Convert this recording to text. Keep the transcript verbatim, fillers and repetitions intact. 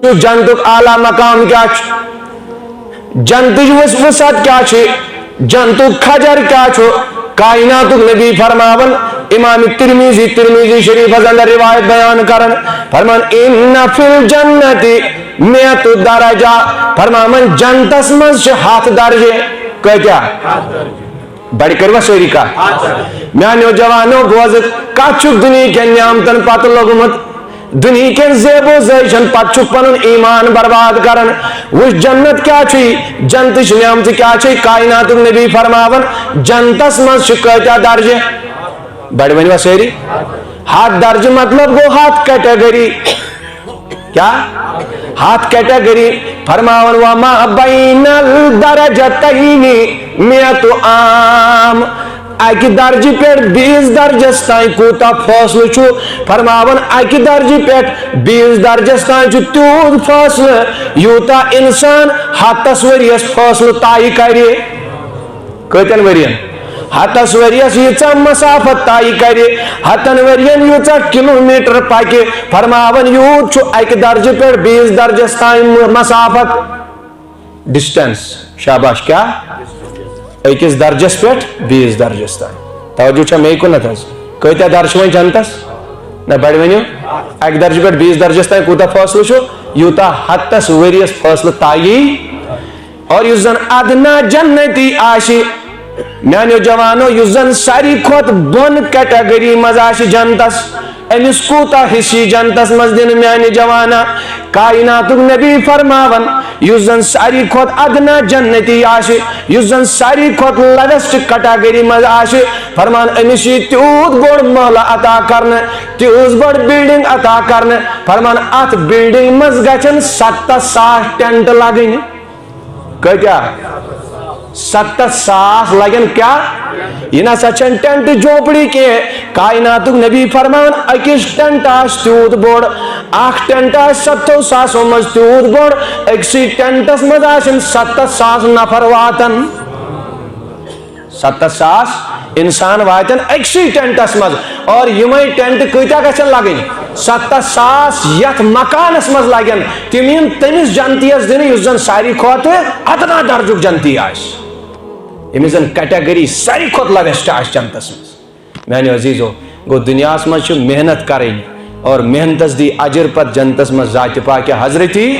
جنتُک اعلیٰ مقام کیٛاہ چھُ؟ جنتٕچ وس-، وسعت کیٛاہ چھِ؟ جنتُک کھجر کیٛاہ چھُ؟ کائناتُک نبی فرماوان، امام ترمذی، ترمذی شریفس اندر روایت بیان کران، فرمان، ان فی الجنت مئۃ درجہ، فرماوان، جنتس منٛز چھِ ہتھ درجہِ۔ کۭتیاہ؟ بڑِ کٔروا سٲری کتھ؟ میانیو جوانو، بوز، کتھ چھُکھ دُنہیٖکٮ۪ن نعمتن پتہٕ لوٚگمُت؟ دُنہیٖکٮ۪ن زیب و زیشن پتہٕ چھُکھ پنُن ایمان برباد کران۔ وٕچھ، جنت کیٛاہ چھُے؟ جنتٕچ نعمتہٕ کیٛاہ چھے؟ کائناتُک نبی فرماوان، جنتس منٛز چھِ کۭتیاہ درجہِ؟ بڑِ ؤنِوا سٲری؟ ہتھ درجہِ مطلب گوٚو ہتھ category۔ کیٛاہ؟ ہتھ category۔ فرماوان، وما بین الدرجتین مئۃ عام۔ اکہِ درجہِ پٮ۪ٹھ بیٚیِس درجس تام کوٗتاہ فٲصلہٕ چھُ؟ فرماوان، اکہِ درجہِ پٮ۪ٹھ بیٚیِس درجس تام چھُ تیوٗت فٲصلہٕ، یوٗتاہ انسان ہتس ؤرِیس فٲصلہٕ طے کرِ۔ کۭتٮ۪ن ؤرین؟ ہتس ؤرِیس ییٖژاہ مسافت طے کرِ، ہتن ؤرین ییٖژاہ کلوٗمیٹر پکہِ، فرماوان، یوٗت چھُ اکہِ درجہِ پٮ۪ٹھ بیٚیِس درجس تام مسافت، distance۔ شاباش، کیٛاہ؟ أکِس درجس پٮ۪ٹھ بیٚیِس درجس تام۔ توجہ چھا مے کُنتھ حظ؟ کۭتیٛاہ درجہٕ چھِ وۄنۍ جنتس؟ نہ، بڑِ ؤنِو۔ اکہِ درجہِ پٮ۪ٹھ بیٚیِس درجس تام کوٗتاہ فٲصلہٕ چھُ؟ یوٗتاہ ہتس ؤرِیس فٲصلہٕ طے۔ اور یُس زن ادنا جنتی آسہِ، میانیو جوانو، یُس زن ساروی کھۄتہٕ بۄن category منٛز آسہِ جنتس، أمِس کوٗتاہ حصہٕ یی جنتس منٛز دِنہٕ، میانہِ جوانا؟ کائناتُک نبی فرماوان، یُس زن ساروی کھۄتہٕ ادنا جنتی آسہِ، یُس زن ساروی کھۄتہٕ lowest category منٛز آسہِ، فرمان، أمِس یی تیوٗت بوٚڑ محلہٕ عطا کرنہٕ، تیٖژ بٔڑ building عطا کرنہٕ، فرمان، اتھ building منٛز گژھن ستتھ ساس tent لگٕنۍ۔ کۭتیاہ؟ ستتھ ساس لگن۔ کیٛاہ؟ یہِ نہ سا چھنہٕ tent جھوپڑی کینٛہہ۔ کائناتُک نبی فرمان، أکِس tent آسہِ تیوٗت بوٚڑ، اکھ tent آسہِ ستتھو ساسو منٛز تیوٗت بوٚڑ، أکسٕے tent منٛز آسن ستتھ ساس نفر واتان۔ ستتھ ساس انسان واتن أکسٕے tent منٛز۔ اور یِمے tent کۭتیاہ گژھن لگٕنۍ؟ ستتھ ساس یتھ مکانس منٛز لگن، تِم یِن تٔمِس جنتیس دِنہٕ یُس زن ساروی کھۄتہٕ ادنا درجُک جنتی آسہِ، ییٚمِس زن category ساروی کھۄتہٕ lowest آسہِ جنتس منٛز۔ میانیو عزیزو، گوٚو دُنیاہس منٛز چھِ محنت کرٕنۍ، اور محنتس دی اجر پتہٕ جنتس منٛز ذاتِ پاکہِ حضرتی۔